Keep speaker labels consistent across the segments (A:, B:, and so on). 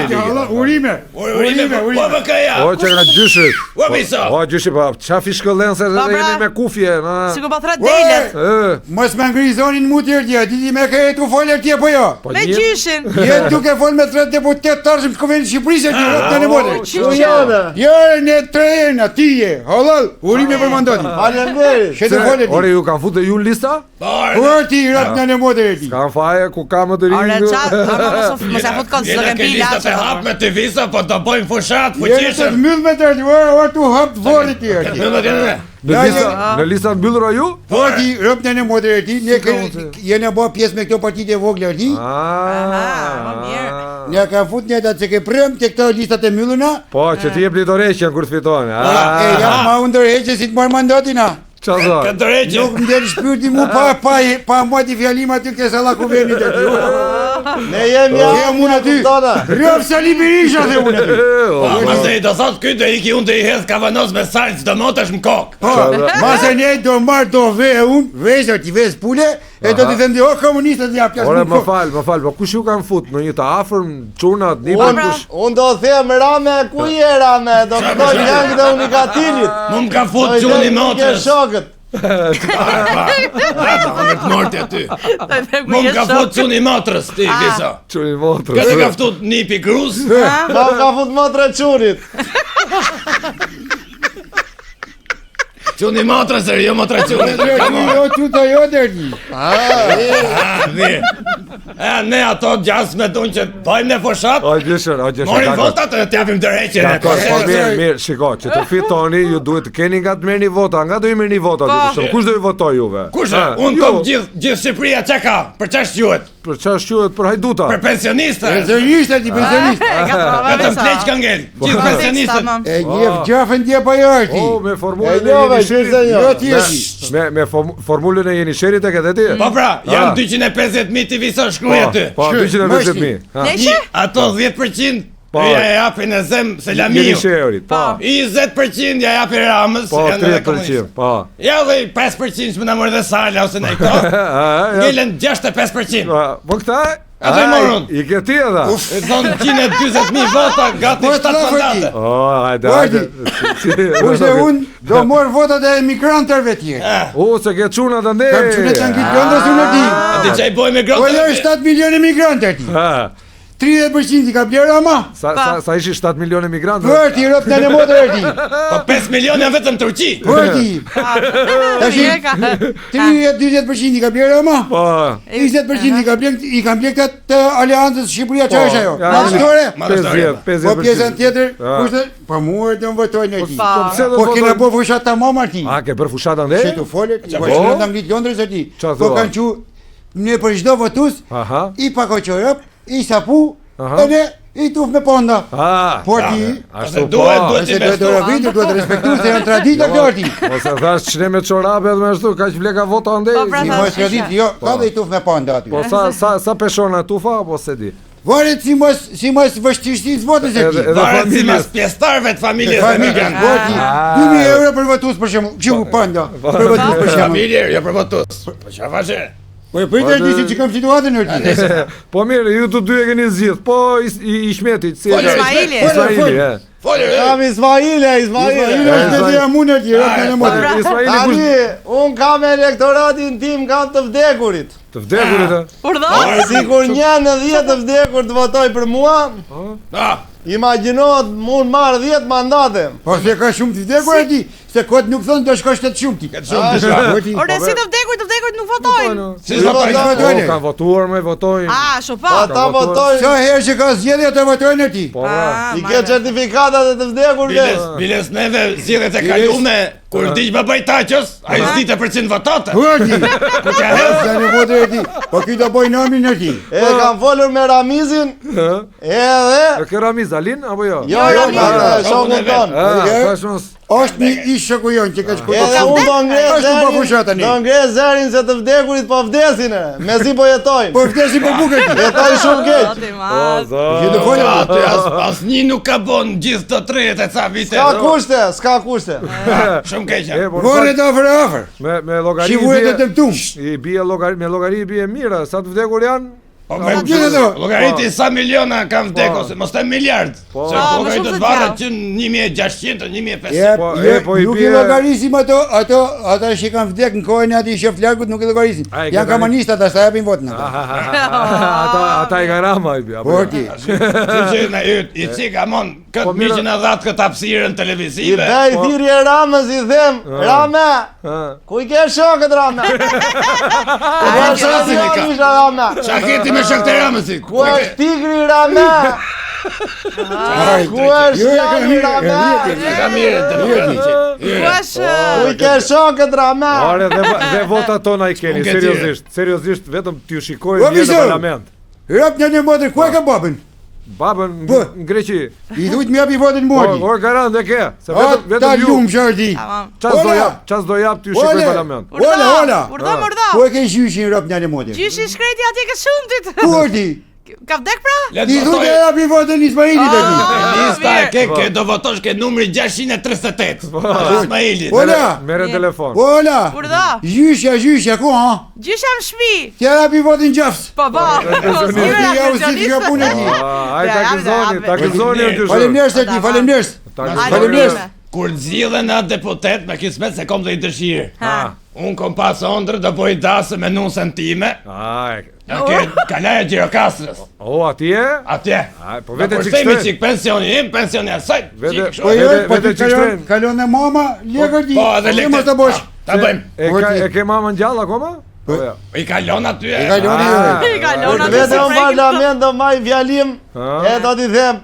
A: Ligë.
B: Allah, urime.
C: Urime,
B: Urime,
C: Po
B: urime.
C: PK-ja.
A: O, që nga gjyshit.
C: O, Viso.
A: O, gjyshi, po, qa fishkëllen se
D: Po,
A: dhe
D: pra.
A: jemi me kufje, na.
D: Sikur po thret delet.
A: E,
B: Mos më ngri zonin mu tjerë tje, di ti me ke tu folë tje po jo.
A: po
D: Me
A: një-
D: gjyshin.
B: Je duke fol me tre deputet të ardhshëm të Kuvendit të Shqipërisë ti rrot në motër.
D: Qysh
E: jone.
B: Jo, ne tre jena, ti je. Halal, urime për mandatin.
E: Faleminderit.
B: Që të folë
A: Ore,
B: ti.
A: ju kanë futë dhe ju në lista?
C: Po, ore.
B: Po ti rrot në motër ti.
A: Kanë faje, ku ka më të rinj.
D: Ore
A: ju?
D: qa, ama mos u- mos e fut kot, s'do
C: Jena
D: kem
C: ke
D: pi
C: listat
D: ilaçe.
C: e hapme të visa, po do bëjmë fushat,
B: Je të
C: fuqishëm.
B: mbyll me të ti, ora ora tu hap vorri ti ti.
C: Mbyllët janë ne.
A: Në
B: Ja,
A: lista,
B: ja.
A: në lista të mbyllura ju?
B: Po ti rrot në motër ti, ne
A: ka mund të-
B: jena bë pjesë me këto partitë e vogla ti.
A: Ah,
D: po mirë.
B: Ne ka fut një atë që ke prëm te këto listat e mbyllura.
A: Po, që ti jepni dorëheqjen kur të fitojnë.
B: E
A: Ah,
B: jam ma unë dorëheqje si të marr mandatin a.
A: qa
C: Ka
A: thë?
C: dorëheqje.
B: Nuk më del shpirti mu pa pa pa mbajti fjalim aty ke salla kuvendit aty.
E: Ne jemi
B: Po, Jam unë aty.
E: Tona.
B: Rrëf Sali Berisha the unë aty.
C: Po, Masej do thot ky do iki unë do i hedh kavanoz me salcë domatesh në kokë.
B: Po, mase ne do marr do ve unë, vezë ti vezë pule, e do t'i them ti, o komunistët ja plas.
A: Ore, më fal, më fal, po kush ju kanë fut? Në një të afërm, çunat, nipën,
E: Unë
A: kush?
E: unë do them Rame, ku je Rame? Do këtoj këngët e unikatilit.
C: Mu më ka fut
E: Do i
C: çuni
E: them, "Ku ke
C: motrës.
E: shokët.
C: Pa, pa, unë të morti aty. Mu më ka fut çuni motrës ti, Viso.
A: Çuni motrës.
C: Këtë ka ftut nipi grus.
E: Ma më ka fut motra çunit.
C: Çuni motrës, e jo motra çunit. Come on.
B: Jo, tu të jo deri.
C: Ah, mirë. E, ne ato gjasë me dunë që bëjmë në fushat,
A: O gjyshër, o gjyshër.
C: morim
A: dakor.
C: votat e t'japim dorëheqjen.
A: Dakor, po mirë, mirë, shiko, që të fitoni, ju duhet të keni nga të merrni vota, nga do i merrni vota,
D: Po.
A: ti për shembull, kush do i votoj juve?
C: Kush e?
A: Ha,
C: Unë
A: ju,
C: kom gjithë gjithë Shqipëria çka ka? Për çfarë shquhet?
A: Për çfarë shquhet për hajduta?
C: Për pensionista.
B: Pensionista ti pensionist.
C: Vetëm pleq ka ngel. Gjithë pensionistët.
B: E njeh gjafën dje po jo ti.
A: O, me formulën
E: E
A: e
E: njove,
A: Jenisherit.
E: qysh e njoh.
B: Jo ti e ti.
A: Me me form- formulën e Jenisherit e ke dhe ti?
C: Po pra,
A: Ah.
C: janë 250.000 TV sa shkruaj
A: Po,
C: aty.
A: Po, 250.000. Ha.
D: Ne
C: Një,
D: që?
C: ato 10%
A: Po.
C: ja japin e zem Selamiu.
A: Jenisherit, po.
C: 20% ja japin Ramës,
A: Po,
C: janë edhe
A: 30%,
C: komunistët.
A: po.
C: Ja dhe i 5% që më na morë dhe Sala ose ne këto.
A: A, ja.
C: Ngelen 65%.
A: Po, Po këta?
C: Ato i
A: Ai,
C: morën.
A: I ke ti edhe?
C: E thonë 140.000 vota, gati
B: Po,
C: 7 mandate.
A: O, hajde,
B: Po,
A: hajde.
B: Kurse unë do morr votat e emigrantëve tjerë.
A: U, se ke çunat ande.
B: Kam çunat janë ngrit Londrës unë ti.
C: A di çaj bëj me
B: Po
C: grotë?
B: jo 7 milion emigrantë ti.
A: Ha.
B: 30% i ka blerë ama.
A: Sa sa sa ishin 7 milion emigrantë?
B: Për ti rrot në motër ti.
C: Po 5 milion janë vetëm në Turqi.
B: Për ti. Tash 30 40% i ka blerë ama.
A: Po.
B: 20% i ka blerë i kanë blerë këta të Aleancës Shqipëria çfarë është ajo?
A: ja,
B: Madhështore.
C: Madhështore.
A: 50, 50.
B: Po pjesën tjetër,
A: Ah.
B: kushte, po mua do më votojnë ti.
D: Po.
A: Po pse do
B: Po kena
A: votojnë?
B: bë fushat tamam aty.
A: A ke bërë fushat ande?
B: Që tu folet, po
A: Po?
B: që në ngrit Londrës aty.
A: Qa
B: Po
A: thua?
B: kanë qu ne për çdo votues
A: Aha.
B: i pako çorap, i sapu,
A: Aha.
B: e ne i tuf me ponda.
A: Ah.
B: Po ti,
A: Ashtu po.
C: Duhet, duhet.
B: se duhet të duhet të respektu se janë tradita
A: Jo.
B: këto aty.
A: Mos e thash çne me çorape edhe me ashtu, kaq vleka vota andej.
D: Po, pra,
B: Si
D: thash,
B: mos traditë, jo, ka dhe i tuf me panda aty.
A: Po sa sa sa peshon ajo tufa apo se di?
B: Varet si mos si mos vështirësisë votës e
A: Edhe
B: ti.
A: edhe
C: Varet si
A: familjes.
C: mas pjesëtarëve të familjes
B: Familjes,
C: emigrant.
B: po ti, 2000 euro për votues për shembull, kështu panda, për votues për shembull.
C: Familje, jo për votues. Po çfarë vazhë?
B: Po e pritë ti si që kam situatën aty.
A: Po mirë, ju të dy e keni zgjidh. Po i i Ishmeti, si e
C: Fol,
A: ka?
D: Ismaili.
A: Ismaili, e.
C: Folër.
E: Kam Ismaile, Ismaile.
B: Ismaili është dhe jam unë aty, rrot në motër.
A: Ismaili kush
E: Tani, unë kam elektoratin tim, kam të vdekurit.
A: të vdekurit e?
D: Urdhë?
E: Sikur një në 10 të vdekur të votoj për mua,
C: Ah,
E: imagjinohet mund marr 10 mandate.
B: Po se ka shumë të vdekur aty, se kot nuk thonë do shkosh të shumë ti.
C: këtë shumë të shka.
B: Po ti.
D: Ore, si të vdekurit, të vdekurit nuk votojnë.
C: Si s'votojnë?
A: Po
B: Votojnë.
A: kanë votuar, më votojnë.
D: A, shu po.
E: Ata votojnë,
B: Sa herë që ka zgjedhje të votojnë aty.
A: Po pra.
D: Ah,
E: i ke certifikatat e të vdekurve.
C: Biles, biles neve zgjedhjet e kalume, kur vdiq babaj Taqës, ai zdite 100 votate.
B: Po aty.
C: Ku t'ja hedh?
B: Sa në votër aty. Po ky do bëj namin aty.
E: E kam folur me Ramizin,
A: Ë?
E: edhe
A: E ke Ramiz Alin apo jo?
E: Jo, jo,
D: Ramiz.
E: me shokun ton.
A: Ah, thash mos.
B: Është një ish shoku jon që ka shkuar.
E: Edhe unë do ngre
B: Është u bë
E: zërin,
B: fushat tani.
E: do ngre zërin se të vdekurit po vdesin, e, mezi po jetojnë.
B: Po vdesin për bukë aty.
E: Jetojnë shumë keq.
D: Zoti
A: O,
D: madh.
A: zot.
B: Që të folë.
C: Aty as asnjë nuk ka bën gjithë të 30 e ca vite.
E: S'ka kushte, s'ka kushte.
C: Shumë keq.
A: E,
C: janë.
A: po, në
B: Vorret
A: fakt,
B: afër afër.
A: me me llogari
B: Si
A: i
B: vuhet
A: bie-
B: e dëmtum.
A: I bie llogari, me llogari i bie mirë, sa të vdekur janë?
C: Po me
B: Gjithë ato.
C: Llogariti sa miliona kanë vdekur ose mos them miliard. Se
D: Po, më shumë
C: llogaritë
D: se
C: varet
D: gjallë.
C: që në 1600 të 1500.
B: Jep,
A: Po,
B: jo,
A: e, po i
B: nuk i
A: bie-
B: llogarisim ato, ato, ata që kanë vdek në kohën e atij sheflargut nuk i llogarisim.
A: A, e ke
B: Janë
A: tani-
B: kamanista ata sa japin votën ata.
A: Ata ata i ka Rama i bie. apo
B: Po
A: jo?
B: ti.
C: Kështu që na yt, i cik amon
A: Po,
C: këtë
A: mira-
C: miqën na dhat këtë hapësirën
E: I
C: televizive.
E: bëj thirrje Ramës i them, Rama,
A: Ha.
E: ku i ke shokët Rama?
C: Po
E: Ku është
C: shasin i ka.
E: avioni isha Rama?
C: Qa keti me shok të Ramës i?
E: Ku është tigri Rama?
B: Ai,
E: Ku është
B: Jo, e ka
E: Jani
B: mirë, e
E: Rama?
B: mirë,
C: E ka mirë demokratiqe.
D: Ku është
E: Ku i ke shokët Rama?
A: Ore dhe dhe votat tona i keni,
C: Unë ke
A: seriozisht, seriozisht vetëm t'ju shikoj
B: Po,
A: një në
B: Mizo!
A: parlament.
B: Rap një në motër, ku e ka babën?
A: Babën
B: Po.
A: në Greqi.
B: I duhet më japi votën mua
A: Po,
B: ti.
A: or garant e ke, se
B: A,
A: vetëm
B: ta
A: vetëm ju.
B: lumë shërdi.
D: Tamam.
A: Ças do
B: Ola!
A: jap, ças do jap t'ju shikoj në parlament.
D: Urdhë,
B: Ola, ola.
D: Urdhë, urdhë.
B: Ku e ke gjyshin rap një në motër?
D: Gjyshi shkreti atje ke shumtit.
B: Ku është ti?
D: Ka vdek pra?
C: Le
B: I
C: të
B: duhet e
C: votoj.
B: japi votën Ismailit aty.
D: Ah,
C: Lista e
D: mirë.
C: ke, ke do votosh ke numri 638. Ismailit.
B: Ola,
A: Merre telefon.
B: ola.
D: Urdhë.
B: Gjyshja, gjyshja, ku ha?
D: Gjysha në shtëpi.
B: T'ja japi votën gjafs.
D: Po po.
B: Ti ja u si kjo punë ti.
A: Ah, Ai ta gëzoni, ta gëzoni o gjyshe.
B: Faleminderit ti, faleminderit.
A: Ta
D: Faleminderit.
A: gëzoni.
C: Kur zgjidhen atë deputet me kismet se kom dhe i dëshirë.
D: Ha.
C: Unë kom pas ëndër do bëj dasë me nusën time.
A: Ai.
C: Ja ke kalaja Gjirokastrës.
A: O, atje?
C: Atje.
A: Ai, po
C: Do
A: vete çik
C: kursejmi
A: shtrenjtë.
C: çik pensioni im, pensioni asaj.
A: Vete-
C: çik kështu.
B: Po jo,
A: Vete-
B: po
A: vete
B: ti
A: çik
B: kalon,
A: shtrenjtë.
B: kalon e mama, lekër ti.
C: Po edhe lekë.
B: Mos ta bosh.
C: Ta bëjmë.
A: E ka e ke mamën gjallë akoma? Po. jo.
C: I kalon aty.
B: E kalon
A: Ah.
B: jo.
D: I kalon aty.
E: Vetëm
D: si
E: në
D: prekin.
E: parlament do maj fjalim
A: Ha?
E: e do t'i them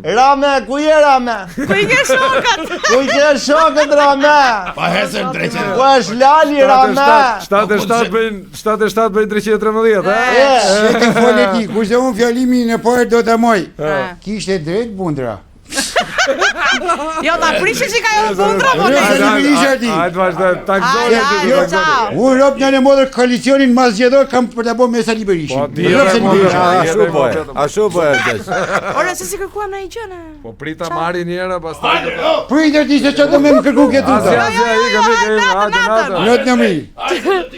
E: Rame, ku je Rame?
D: Ku i ke shokët?
E: Ku i ke shokët Rame?
C: Pa hesër drejtë.
E: Ku është Lali Rame?
A: 77 bëjnë 77 bëjnë 313, ha?
E: E,
B: Se ti fole ti, kurse unë fjalimin e parë do ta moj.
D: Ha.
B: Kishte drejt bundra.
D: Jo, ta prishin që ka jo bundra, po
B: Jo,
D: ne.
B: se nuk isha ti.
A: Hajde vazhdo, ta gëzoni
D: Hajde,
A: aty,
D: hajde,
A: ta gëzoni.
D: ciao.
B: Unë rop një në motër koalicionin mas zgjedhor kam për ta bërë me Sali Berishën.
A: Po, di,
B: Rop
A: e,
B: Sali
A: po,
B: Berishën.
A: po.
F: Ashtu po e, ashtu po e vdes.
D: Ore, se si kërkuam në një gjë ne.
A: Po prita marrin një herë pastaj.
C: Hajde, oh.
B: Pritet ti se çfarë do me më kërku këtë
A: Asja,
B: tuta.
A: asja, ikëm, ikëm,
D: natën,
A: hajde,
D: natën.
A: natën.
B: Not në mi.
C: Hajde, do t'i